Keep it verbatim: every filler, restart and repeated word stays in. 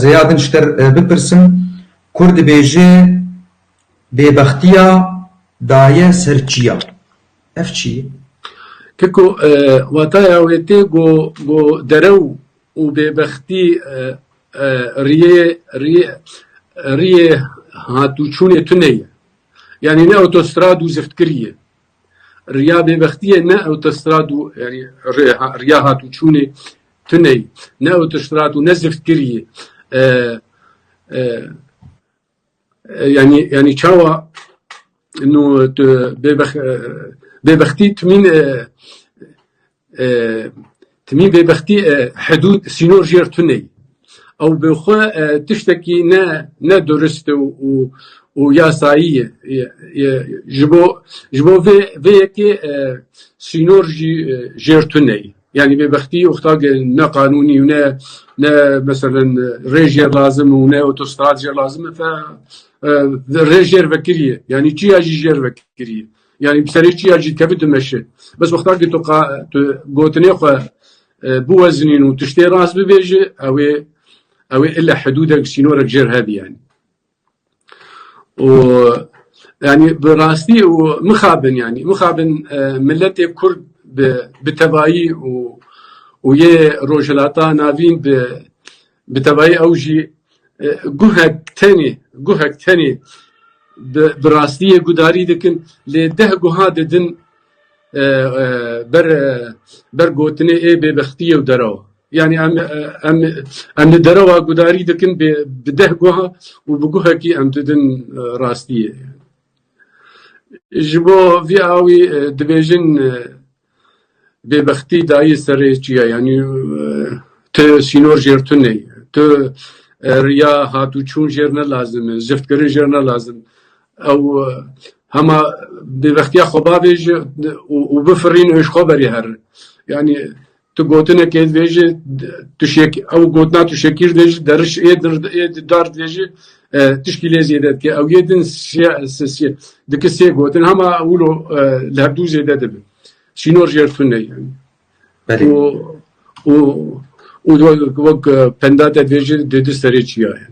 hêza din ji te, e, bipirsim, Kurd dibêje bêbextiya daye ser çiya. Ev çi ye? Keko, e, wataya wê tê ku, ku derew û bêbextî, e, e, riyê, riyê, riyê hatûçûnê tune ye. Yanî ne otostrad û ziftkirî ye. Riya bêbextiyê ne otostrad û, yanî, rê-, ha-, riya hatûçûnê tune ye. Ne otostrad û ne ziftkirî ye. E, e, e, yanî, yanî çawa, no, tu bêbex-, e, bêbextî timîn, e, e, timîn bêbextî, e, hidûd, sînor jêr tune ye. Ew bi xwe, e, tiştekî ne, ne durist û, û, û yasayî ye. Ye, ye, ji bo, ji bo vê, vê yekê, e, sînor jî, e, jêr tune ye. Yanî bêbextî wexta ke ne qanûnî û ne, ne, meselen, rê jêr lazim û ne otostrad jêr lazim e, fe, e, rê jêr vekiriye. Yanî çiya jî jêr vekiriye. Yanî bi serê çiya jî dikeve dimeşe. Bes wexta ke tu qa-, tu gotinê xwe, e, biwezinîn û tiştê rast bibêje, ew ê, ew ê ile hidûdek, sînorek jêr hebî yanî. Û, yanî, bi rastî û mixabin, yanî, mixabin, e, miletê Kurd bi, bi tevayî û, û yê Rojhilata Navîn bi, bi tevayî ew jî, e, guhek tenê, guhek tenê bi, bi rastiyê gudarî dikin, lê deh guha didin, e, e, ber, e, ber gotinê ê bêbextiyê û derewa. Yanî em, e, em, em li derewa gudarî dikin bi, bi deh guha û bi guhekî em didin, e, rastiyê. Ji bo vî awî, e, dibêjin, e, bêbextî dayî serê çiya, yanî, e, tu sînor jêr tune ye, tu, e, riya hatûçûn jêr ne lazim e, ziftkirin jêr ne lazim. Ew, e, hema bêbextiya xwe bavêje û, û bifirîn û ji xwe berê herin. Yanî tu gotinekê dibêje, tu şek-, ew gotina tu şekîr dibêje, deriş ê dir-, ê di dar dibêje, e, tişkî lê zêde dike. Ew yê din siya-, si-, si-, dike sê gotin, hema wilo, e, li hevdû zêde dibe. Sînor jêr tune ye. Belê. Û, û, û wek, wek, e, penda te dibêje, didi serê çiya ye.